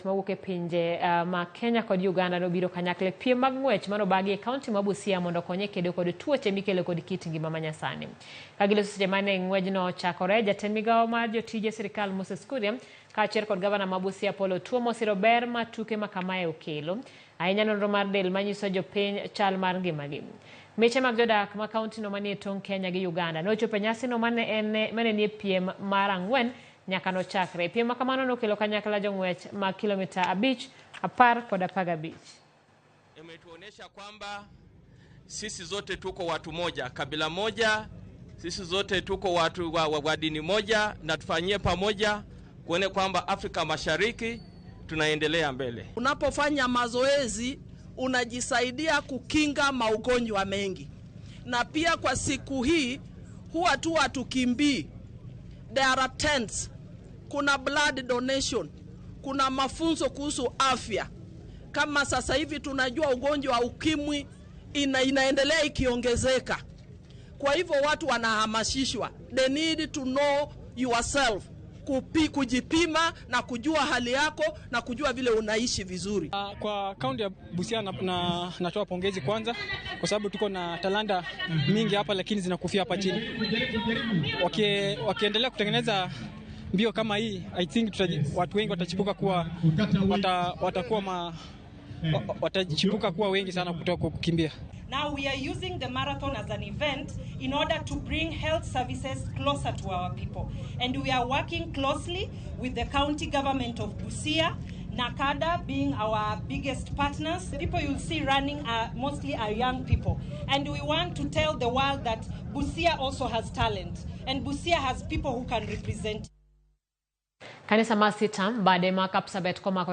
Jong'wech mawuok e pinje ma Kenya kod Uganda nobiro kanyakla e piem mag ng'wech manobagi e kaunti ma Busia mondo okony e kedo kod tuoche mikelo kod kit ngima manyasani. Ka giloso seche mane ng'wejno ochakore, jatend migawo mar jotije sirikal Moses Kuria kaachiel kod gavana ma Busia Paul Otuoma osiro ber ma tuke ma kamae okelo, ahinya nonro mar del manyiso jopiny chal mar ngimagi. Miche mag jodak ma kauntino manie tong' Kenya gi Uganda nochopo e nyasino mane en mane nie piem mar ang'wen nyaka nochakre. Piem ma kamano nokelo kanyakla jong'wech mag kilomita 5, 10 kod 15. Imetuonyesha kwamba sisi zote tuko watu moja, kabila moja, sisi zote tuko watu wa dini moja, na tufanyie pamoja kuone kwamba Afrika Mashariki tunaendelea mbele. Unapofanya mazoezi unajisaidia kukinga maugonjwa mengi, na pia kwa siku hii huwa tu hatukimbii. There are tents, kuna blood donation, kuna mafunzo kuhusu afya. Kama sasa hivi tunajua ugonjwa wa ukimwi inaendelea ikiongezeka, kwa hivyo watu wanahamasishwa, they need to know yourself, kujipima na kujua hali yako na kujua vile unaishi vizuri. Kwa kaunti ya Busia natoa pongezi kwanza kwa sababu tuko na talanta mingi hapa lakini zinakufia hapa chini. Wakiendelea kutengeneza mbio kama hii, I think watu wengi watachipuka kuwa watakuwa watachipuka kuwa wengi sana kutoka kukimbia. Now we are using the marathon as an event in order to bring health services closer to our people. And we are working closely with the county government of Busia, NACADA being our biggest partners. The people you'll see running are mostly are young people. And we want to tell the world that Busia also has talent. And Busia has people who can represent. Kanisa mar CITAM bade ma Kapsabet komako